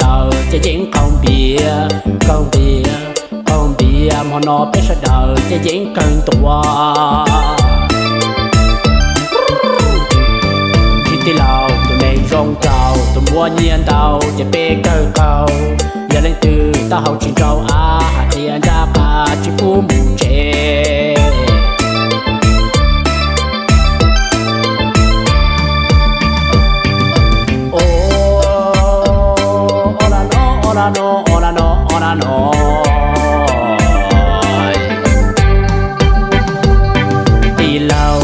daws ces yeej qaug npias, qaug npias, qaug npias, hmo no peb sawv daws ces yeej kawg ntua. Tsis tij laug, tus neeg zoo nraug, tus muaj nyiaj ntau ces peb kawg qaug. Yog leej twg taub hau tsis nrau av, hais qhia ncaj qha tsis pub mus tsev. Tij laug,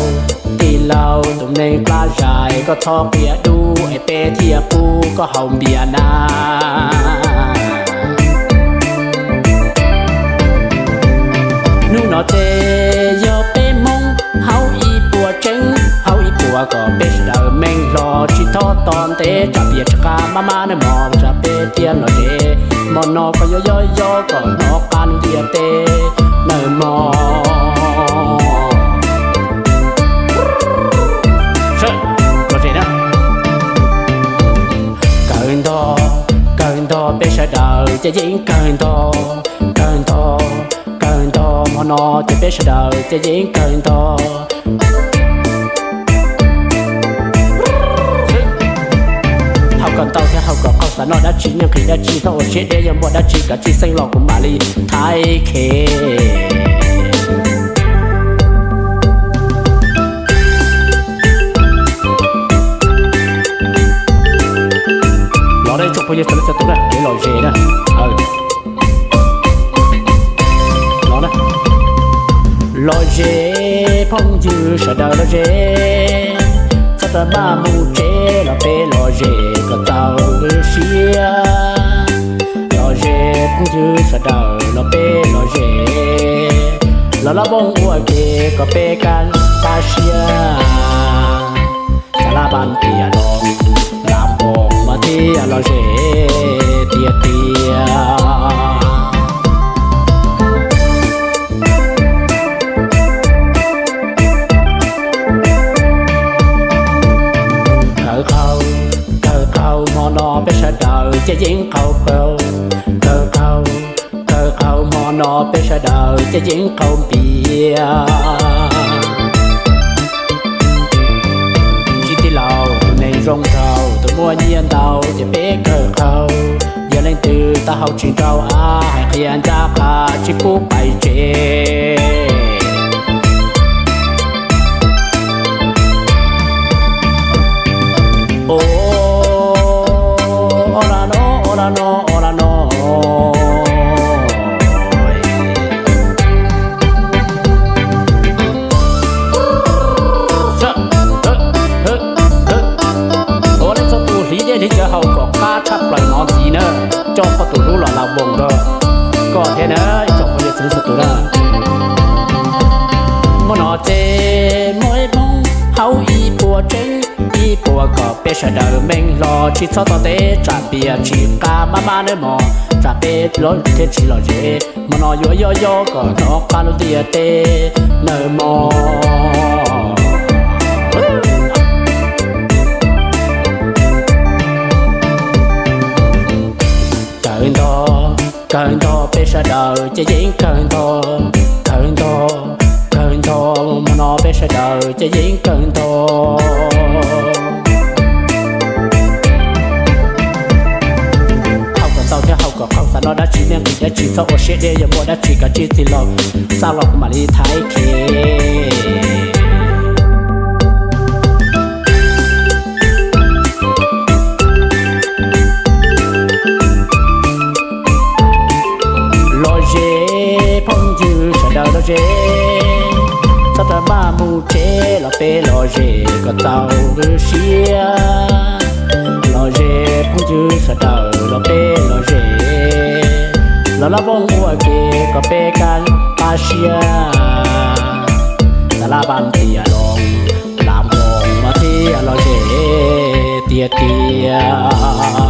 tij laug, tus neeg plab zais, koj txhob qia dub es peb thiaj pub koj haus npias na. Hnub no ces yog peb Hmoob haus ib puas tseeb, haus ib puas kom peb sawv daws meej hlo, tsis txhob tos ntev tsam npias tsis qab, maj maj nawb mog, tsam peb thiaj lom zem. Hmo no koj yuav yob yob kom hnov qab lub ntiaj teb nawb mog. Kawg ntog, kawg ntog peb sawv daws ces yeej kawg ntog, kawg ntog, kawg ntog, hmo no ces peb sawv daws ces yeej kawg ntog. Haus kom ntau thiab haus kom qaug, xav noj dab tsi, nyiaj nqhis dab tsi, txhob ua siab deb, yog muaj dab tsi kav tsij xeeb los kuv mam li thaiv khev. Los da tsoom phooj ywg sawv daws, kev lom zem na. Lom zem phooj ywg sawv daws lom zem, txhob rov maj mus tsev los peb lom zem kom txaus siab. Lom zem phooj ywg sawv daws los peb lom zem, los lab vooj ua ke kom peb kaj siab. Xav lab npias los, lab vooj mas thiaj lom zem tiag tiag. Kawg qaug, kawg qaug, hmo no peb sawv daws ces yeej qaug qaug. Kawg qaug, kawg qaug, hmo no peb sawv daws ces yeej qaug npias. Tsis tij laug, tus neeg zoo nraug, tus muaj nyiaj ntau ces peb kawg qaug. Yog leej twg taub hau tsis nrau av, hais qhia ncaj qha tsis pub pais tsev. Ua nej txhua tus hliv dej hliv cawv haus kom qab tshaj plaws no ntxiv na, coj koj tus hlub los lab vooj nrog koj thiab na, ib tsoom phooj ywg txhua tus na. Hmo no ces muaj ib Hmoob haus ib puas tseeb, ib puas kom peb sawv daws meej hlo, tsis txhob tos ntev tsam npias tsis qab, maj maj nawb mog, tsam peb thiaj tsis lom zem. Hmo no yuav yob yob kom hnov qab lub ntiaj teb nawb mog. Kawg ntog, kawg ntog peb sawv daws ces yeej kawg ntog, kawg ntog, kawg ntog, hmo no peb sawv daws ces yeej kawg ntog. Haus kom ntau thiab haus kom qaug, xav noj dab tsi, nyiaj nqhis dab tsi, txhob ua siab deb, yog muaj dab tsi kav tsij txhij los, xa los kuv mam li thaiv khev. Lom zem phooj ywg sawv daws lom zem, txhob rov maj mus tsev los peb lom zem kom txaus siab. Lom zem phooj ywg sawv daws los peb lom zem, los lab vooj ua ke kom peb kaj siab. Xav lab npias los, lab vooj mas thiaj lom zem tiag tiag.